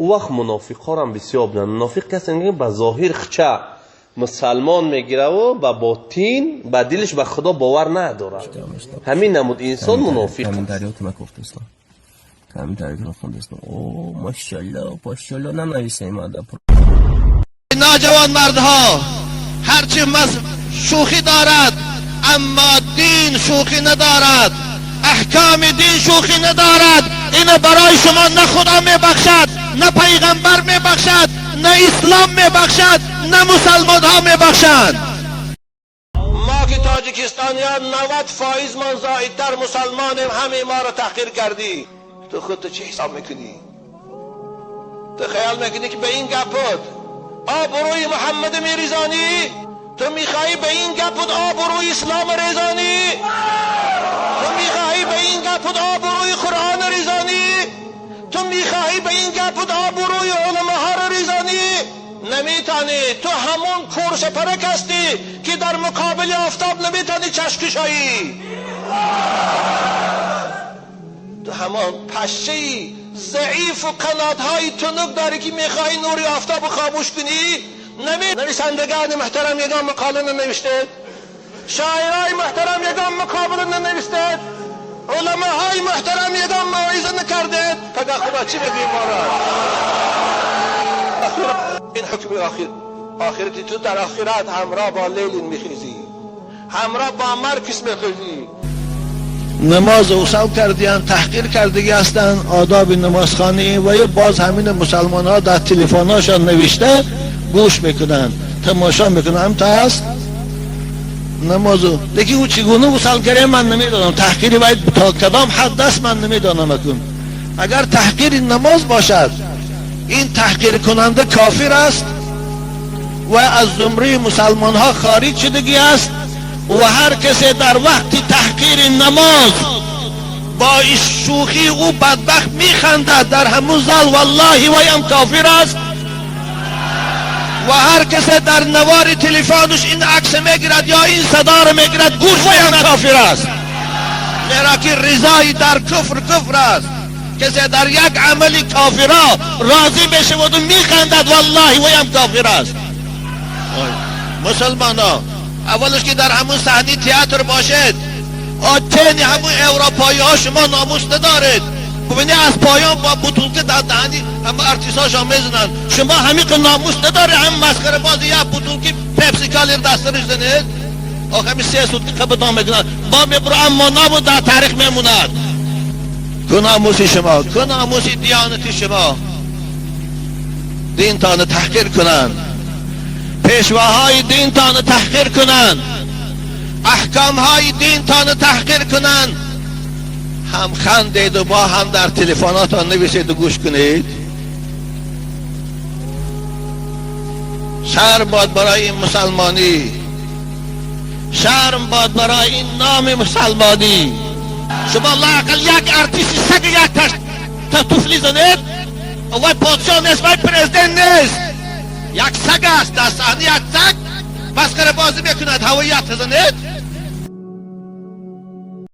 Ӯ вақт мунофиқҳорам бисёр буданд. Мунофиқ касе ки ба зоҳир хча мусалмон мегираву ба ботин, ба дилаш ба Худо бовар надорад. Ҳамин намуд инсон мунофиқ. Комментариётона кофтастам, комментариётона хондастам. О, машалло, пошалло, нанависем ада. Ноҷавонмардҳо, ҳарчи шӯхӣ дорад, аммо дин шӯхӣ надорад, аҳкоми дин шӯхӣ надорад. Ина барои шумо на Худо мебахшад, на пайғамбар мебахшад, на ислом мебахшад, на мусалмонҳо мебахшанд. Мо ки тоҷикистониён 90% мон зоидтар мусалмонем, ҳамаи моро таҳқир кардӣ. Ту худту чӣ ҳисоб мекунӣ? Ту хаёл мекунӣ, ки ба ин гапот обрӯи Муҳаммад мерезонӣ? Ту мехоҳӣ ба ин гапот обрӯи ислом резонӣ? Ту мехоҳӣ ба ин гапот обрӯи Қуръон резонӣ? Ту мехоҳӣ ба ин гапот обрӯи уламоҳоро резонӣ? Наметонӣ. Ту ҳамон куршапарак ҳастӣ, ки дар муқобили офтоб наметонӣ чашм кушоӣ. Ту ҳамон пашшаи заифу қанотҳои тунук дорӣ, ки мехоҳӣ нури офтобро хомӯш кунӣ. Нависандагони муҳтарам ягон мақола нанавиштед, шоирои муҳтарам ягон муқобила нанавиштед, уламоҳои муҳтарам ягон мавъиза накардед. Пага Худо чӣ мегӯи моро? Ин ҳукми охир охирати ту. Дар охират ҳамроҳ бо Ленин мехезӣ, ҳамроҳ бо Маркс мехезӣ. Намоз усал кардиян, таҳқир кардагӣ ҳастанд одоби намозхонӣ ва ё боз ҳамин мусалмонҳо дар телефонҳошон навишта гӯш мекунанд, тамошо мекунанд. Ҳам та ҳаст намозу, лекин ӯ чӣ гуна усал кардем, ман намедонам. Таҳқири вай то кадом ҳадд аст, ман намедонам. Акун агар таҳқири намоз бошад, ин таҳқиркунанда кофир аст ва аз зумраи мусалмонҳо хориҷ шудагӣ аст. Ва ҳар касе дар вақти таҳқири намоз бо шӯхии ӯ бадбахт механдад дар ҳамун зал, валлоҳи, вайам кофир аст. Ва ҳар касе дар навори телефонаш ин акса мегирад ё ин садоро мегирад, гӯш, вайам кофир аст, зеро ки ризои дар куфр куфр аст. Касе дар як амали кофиро розӣ мешаваду механдад, валлоҳи, вайам кофир аст. Мусулмоно, аввалаш ки дар ҳамун саҳни театр бошед, тени ҳамун европоиҳо, шумо номус надоред. Бубинед, аз поён бо бутулка дар даҳани ҳама артистҳошон мезананд. Шумо ҳамиқа номус надоред, ҳам масхарабози як бутулки Пепси Колир дастариш занед. Ох, ҳами 3 сутки қабатон мекунад, бо мебуро, аммо набуд, дар таърих мемонад. Ку номуси шумо, ку номуси диёнати шумо? Динтона таҳқир кунанд, пешвоҳои динтона таҳқир кунанд, аҳкомҳои динтона таҳқир кунанд, ҳам хандеду бо ҳам дар телефонотон нависеду гӯш кунед. Шарм бод барои ин мусалмонӣ, шарм бод барои ин номи мусалмонӣ. Шумо лоақал як артисти саги як туфли занед. Вай подшоҳ нест, вай президент нест, як саг аст. Дар саҳна як саг масхарабозӣ мекунад, ҳавои як занед.